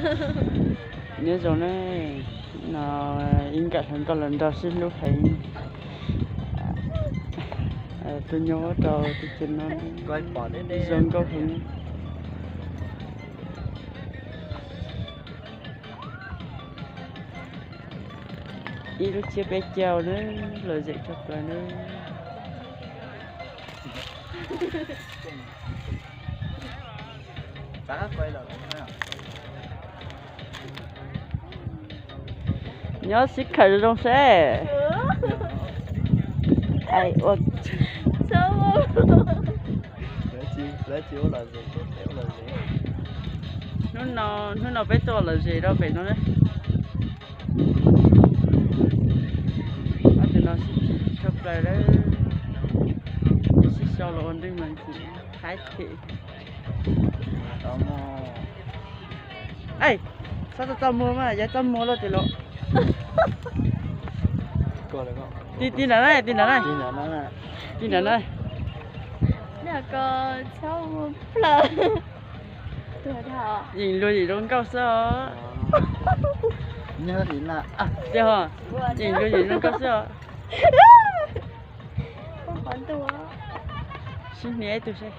Nyob zoo na, no ib nkawm hluas nkauj los nrog sib hlub heev. Tus nyuag ua rau tus ces no zoo nkauj heev. Ib lub tsiab peb caug na, lom zem tshaj plaws na. Nyob sib khawm zoo zoo seb. Hnub no, hnub no peb tuaj lom zem rau pem no. Ob tug no sib chim tshaj plaws lawm. Sib sau los ua nreej mas chim haib them. Txhob txaj txaj muag mas, yog txaj muag loj tiag los. Tim, tim nram na, tim nram na. Tim nram na. Yeem luag yeem zoo nkauj xwb os. Tiag, yeem luag yeem zoo nkauj xwb os. Sib hnia ib tug seb.